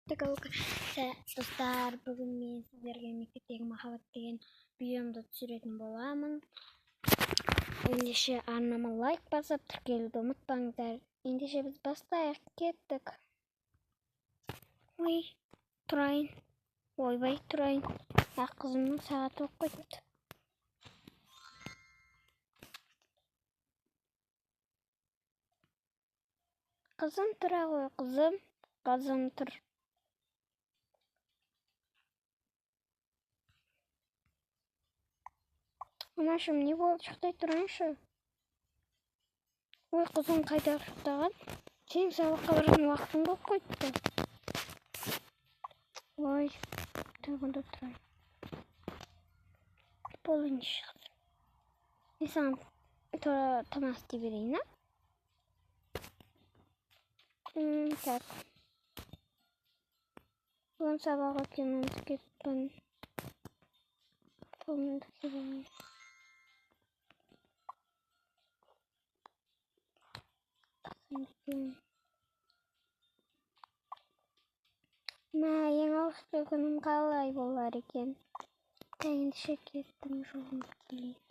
Достар, бүгін мен сіздерге мектептегі махаббат деген видеомды түсіретін боламын. Ендеше арнама лайк басып, тіркелуді ұмытпаңыздар. Ендеше біз бастайық, кеттік. Ой, тұрайын. Ойбай, тұрайын. Ақ қызымның сағаты болып қойыпты. Қызым тұра ғой, қызым. Қызым тұр. Анашым, не болды? Ұйықтай тұрайыншы. Ой, қызым қайда ұйықтаған? Сенің сабаққа баратын уақытың болып қойыпты. Ой, тұрғанда тұрайын. Бол ендеше, қызым. Мен саған тамақ істей берейін, а? Так. Бүгін сабақ өткен ұмытып кетіппін. Қолымды киіп алайын. Мә, ең алғашқы күнім қалай болар екен? Ендеше кеттім, жолымды келейін.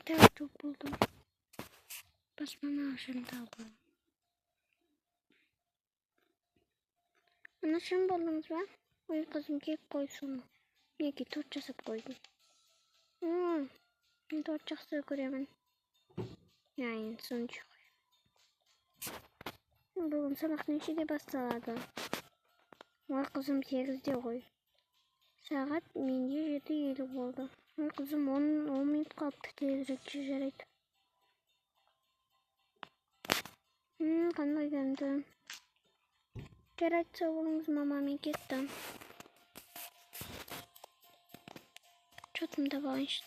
Так, жоқ болдым. Баспана ашын тауып. Анашым болдыңыз ба? Ой, қызым, келіп қой соны. Мінекей, торт жасап қойдым. Мен торт жақсы көремін. Я, енді соны жей қой. Бүгін сабақ нешеде басталады? Ой, қызым, 8-де ғой. Сағат менде 7:50 болды. Ой, қызым, 10 минут қалыпты, тезірек же жарайды. Қандай дәмді. Жарайды, сау болыңыз, мама, мен кеттім. Шотымды алайыншы.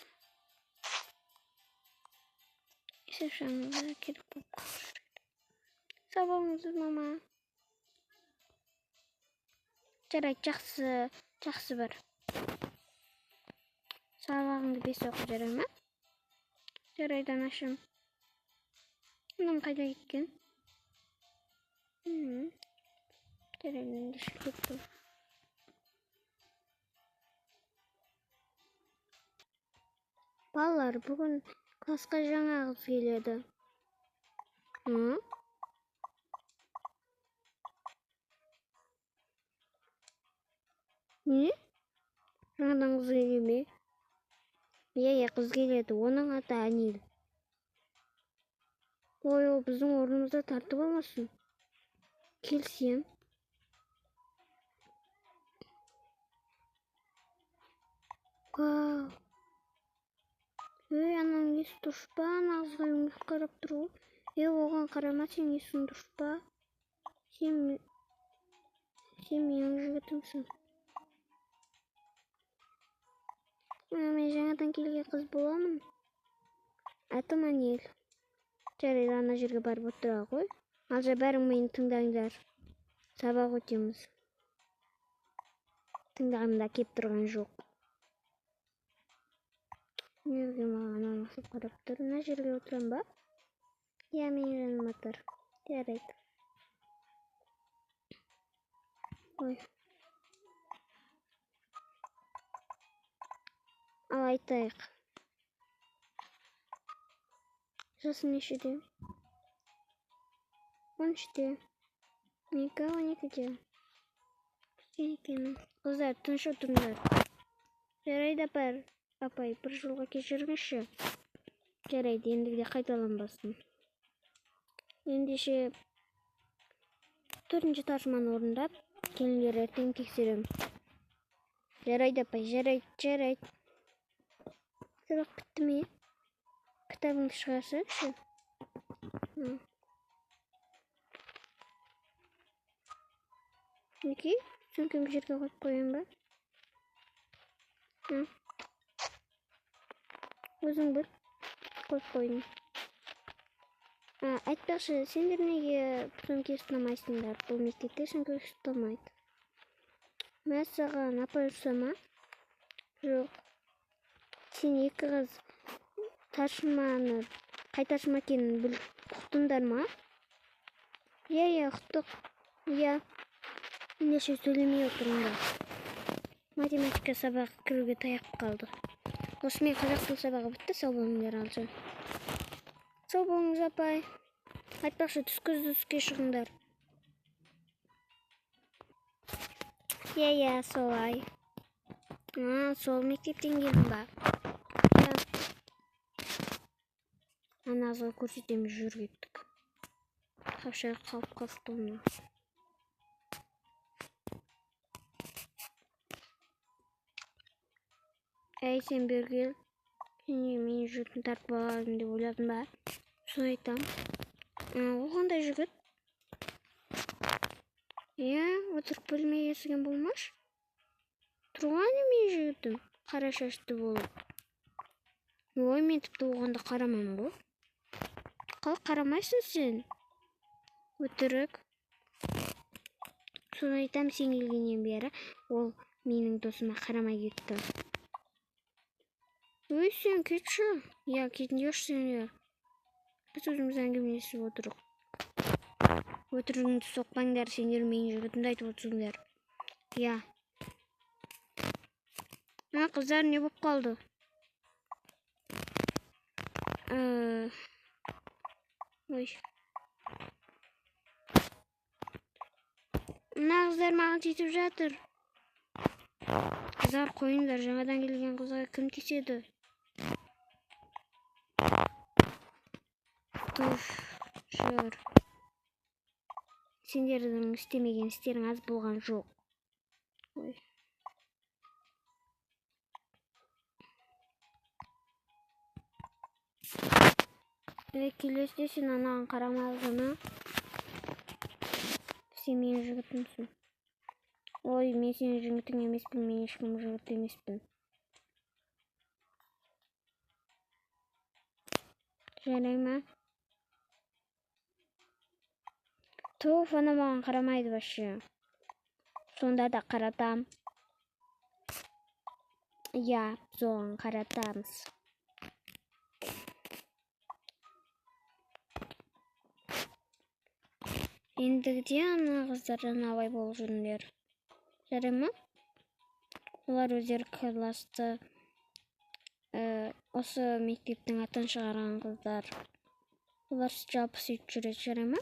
Есеп керек болып қалып. Сау болыңыз, мама. Жарайды, жақсы, жақсы бар. Сабағыңды 5 оқы, жарай ма? Жарайды, анашым. Анам қайда кеткен? Жарайды, ендеше кеттім. Балалар, бүгін классқа жаңа қыз келеді. Не? Жаңадан қыз келе ме? Иә, иә, қыз келеді. Оның аты Әнел. Ой, ол біздің орнымызды тартып алмасын. Келсем. Вау. Ей, ананың несі дұрыс па? Ана қызға өңіріп қарап тұр ғой. Ей, оған қарама, сен несің дұрыс па? Сен менің жігітімсің. Мен жаңадан келген қыз боламын. Атым Әнел. Жарайды, ана жерге барып отыра ғой. Алжа, бәрің мені тыңдаңдар. Сабақ өтеміз. Тыңдағым да кеп тұрған жоқ. Неге маған анасы қарап тұр? Мына жерге отырам ба? Иә, менің жаныма тұр. Жарайды. Ой. Ал айтайық. Жасым нешеде? 13-те. Менікі 12-де. Кішкене екенмін. Қыздар, тыныш отырыңдар. Жарайды, апай. Апай, бір жолға кешіріңізші. Жарайды, ендігіде қайталанбасын. Ендеше 4-ші тапсырманы орындап, келіңдер, ертең тексеремін. Жарайды, апай, жарайды, жарайды. Сабақ бітті ме? Кітабыңды шығарсаңшы. Мінекей, сөмкемді жерге қойып қояйын ба? Өзің біл, қойып қойдым. Айтпақшы, сендер неге сөмке ұстамайсыңдар? Бұл мектепте сөмке ұстамайды. Мәссаған, апай ұрса ма? Жоқ. Сен екі қыз таршыманы, қай таршыма екенін біліп ұқтыңдар ма? Иә, ұқтық. Иә. Ендеше сөйлемей отырыңдар. Математика сабағы кіруге таяп қалды. Осымен қазақ тілі сабағы бітті. Сау болыңдар, Алжан. Сау болыңыз, апай. Айтпақшы, түскі үзіліске шығыңдар. Иә, солай. Сол мектептен келдің ба? Иә. Ана қызға көрсетеміз, жүр кеттік. Қапшағай қалып қалыпты оны. Әй, сен бері кел. Сен неге менің жігітімді тартып аладым деп ойладың ба? Соны айтам. Ол қандай жігіт? Иә, отырып бөлмеге есіген болмаш. Тұрған менің жігітім, қара шашты болып. Ой, мен тіпті оған да қарамаймын ғой. Қалай қарамайсың сен? Өтірік. Соны айтам, сен келгеннен бері ол менің досыма қарамай кетті. Ой, сен кетші. Иә, кетіңдерші сендер. Біз өзіміз әңгімелесіп отырық. Өтірігіңді соқпаңдар, сендер менің жігітімді айтып отырсыңдар. Иә. Қыздар, не болып қалды? Ой. Мына қыздар маған тиісіп жатыр. Қыздар, қойыңдар, жаңадан келген қызға кім тиіседі? Туф, жүр. Сендердің істемеген істерің аз болған жоқ. Ой. Ей, келесіде сен анаған қарамадың ма? Сен менің жігітімсің. Ой, мен сенің жігітің емеспін, мен ешкімнің жігіті емеспін. Жарай ма? Туф, ана маған қарамайды вообще. Сонда да қаратам. Иә, соған қаратамыз. Ендігіде ана қыздардан абай болып жүріңдер. Жарай ма? Олар өздері классты, осы мектептің атын шығарған қыздар. Олар жалпы сөйтіп жүреді, жарай ма?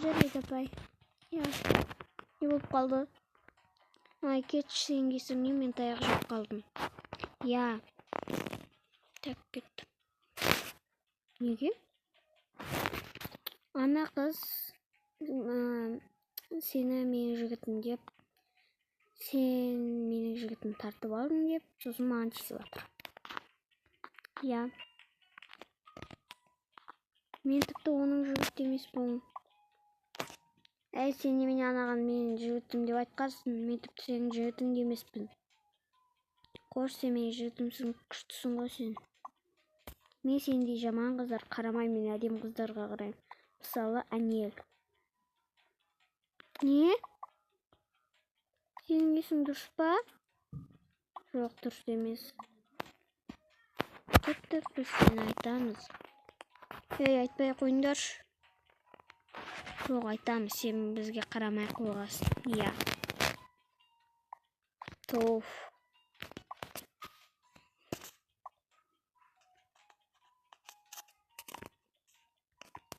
Жарайды, апай. Иә. Не болып қалды? Ай, кетші, сен кесірінен мен таяқ жеп қалдым. Иә. Так, кетті. Неге? Ана қыз, сені менің жігітім деп, сен менің жігітімді тартып алдың деп, сосын маған тиісіп жатыр. Иә. Мен тіпті оның жігіті емеспін. Әй, сен немене анаған менің жігітім деп айтқансың, мен тіпті сенің жігітің де емеспін. Қош, сен менің жігітімсің, күштісің ғой сен. Мен сендей жаман қыздар қарамаймын, мен әдемі қыздарға қараймын. Мысалы, Әнел. Не? Сенің есің дұрыс па? Жоқ, дұрыс емес. Кеттік, біз сені айтамыз. Ей, айтпай қойыңдаршы. Жоқ, айтамыз, сен бізге қарамай қойғансың. Иә. Тоф.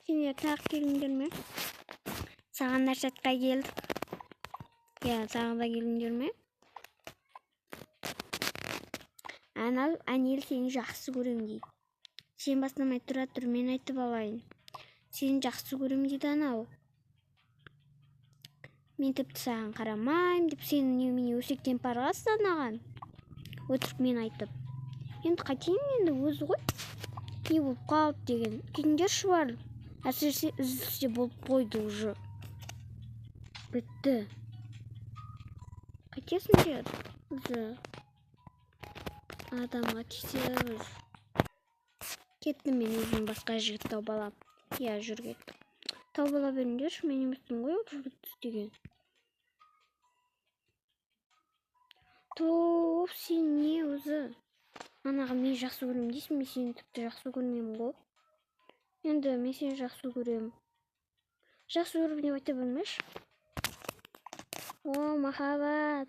Сендер тағы келдіңдер ме? Саған нәрсетқа келдік. Иә, тағы да келдіңдер ме? Анау Әнел сені жақсы көрем дейді. Сен бастамай тұра тұр, мен айтып алайын. Сені жақсы көрем дейді анау. Мен тіпті саған қарамаймын деп сен немене өсектен барғансың анаған. Өтірік мен айтып. Енді қайтейін енді өзі ғой. Не болып қалды деген. Кетіңдерші бар. Әсіресе үзілісте болып қойды уже. Бітті. Қайтесіңдер? Өзі адамға тиісеміз. Кеттім мен өзім басқа жігіт тауып алам. Иә, жүр кеттік. Тауып ала беріңдерші, мен емеспін ғой ол жігітті іздеген. Топ, сен не өзі? Анаға мен жақсы көремін дейсің, мен сені тіпті жақсы көрмеймін ғой. Енді мен сені жақсы көремін. Жақсы көріп деп айта білмеш. О, махаббат.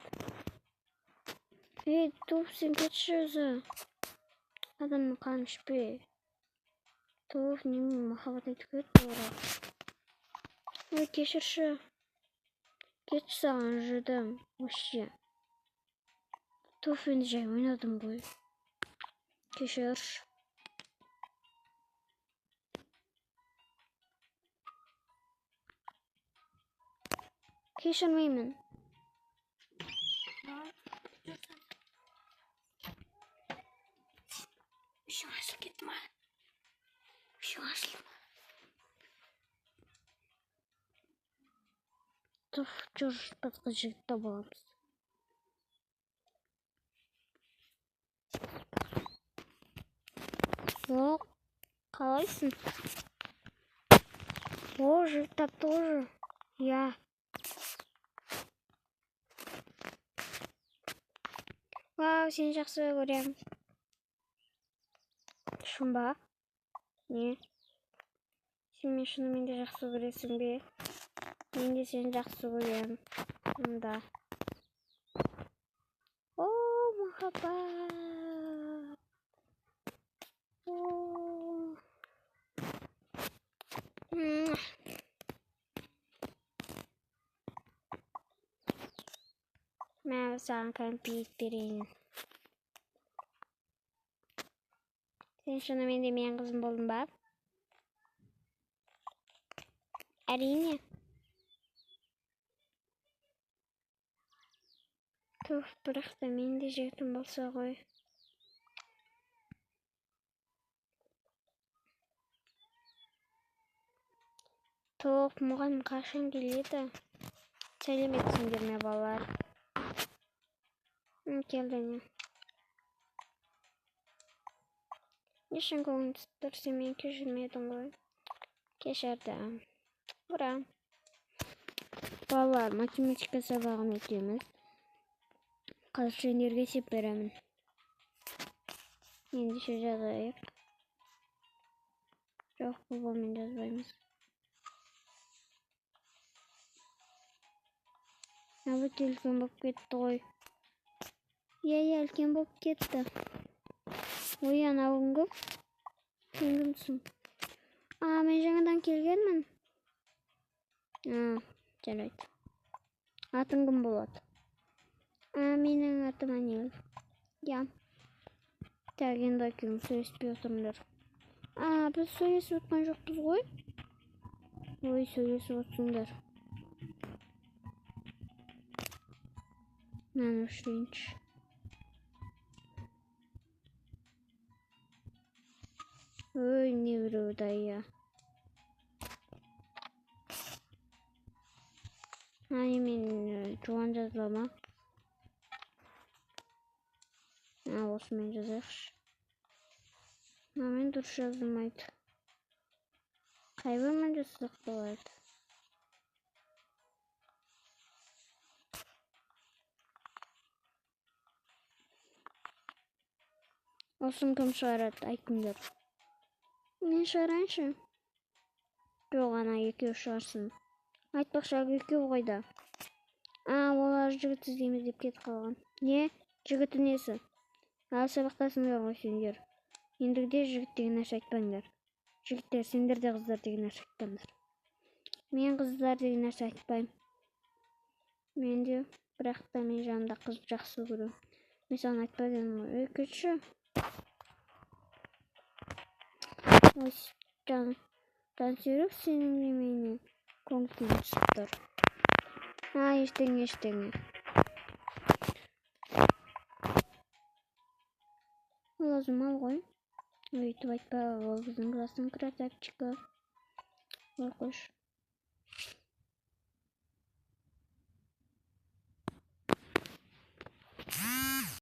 Ей, туф, сен кетші өзі. Адамның қанын ішпе. Туф, немене махаббат айтып кетті олар. Ой, кешірші. Кетші саған жүрдім. Вообще. Туф, енді жай ойнадым ғой. Кешірші. Кешірмеймін. Үшің ашылып кетті ма? Үшің ашылды ма? Туф, жүр, басқа жігіт таба аламыз. О, қалайсың? О, жігіт тапты уже. Я. Вау, сені жақсы көрем. Шын ба? Не? Сен мені шынымен де жақсы көресің бе? Мен де сені жақсы көрем. Мында. О, махаббат. О. Мә, саған кәмпит берейін. Сен шынымен де менің қызым болдың ба? Әрине. Туф, бірақ та мен де жігітім болса ғой. Туф, мұғалім қашан келеді? Сәлеметсіңдер ме, балалар? Келді не? Не үшін көңіл түсіп тұр? Сен мені кешірмедің ғой. Кешірдім. Ура! Балалар, математика сабағын өтеміз. Қазір сендерге есеп беремін. Ендеше жазайық. Жоқ, бұл жазбаймыз. Өте үлкен болып кетті ғой. Иә, үлкен болып кетті. Ой, анау кім? Сен кімсің? А, мен жаңадан келгенмін. А, жарайды. Атың кім болады? А, менің атым Анел. Я. Так, енді екеуміз сөйлеспей отырыңдар. А, біз сөйлесіп отқан жоқпыз ғой. Ой, сөйлесіп отырсыңдар. Мынаны өшірейінші. Ой, не біреуді ая. Ай, мен жуан жазыла ма? А, осымен жазайықшы. Мынамен дұрыс жазылмайды. Қай бірімен жазсақ болады? Осыны кім шығарады, айтыңдар. Мен шығарайыншы. Жоқ, ана екеуі шығарсын. Айтпақшы, әлгі екеуі қайда? А, олар жігіт іздейміз деп кетіп қалған. Не? Жігіті несі? Ал сабақтасыңдар ғой сендер. Ендігіде жігіт деген нәрсе айтпаңдар. Жігіттер, сендер де қыздар деген нәрсе айтпаңдар. Мен қыздар деген нәрсе айтпаймын. Мен де, бірақ та мен жанымда қыз жақсы көремін. Мен саған айтпа дедім ғой. Ей, кетші. Ой, Жансерік, сенің немене көңіл күйің түсіп тұр? А, ештеңе, ештеңе. Ол азымал ғой. Өйтіп айтпа, ол біздің класстың красавчигі. Ой, қойшы.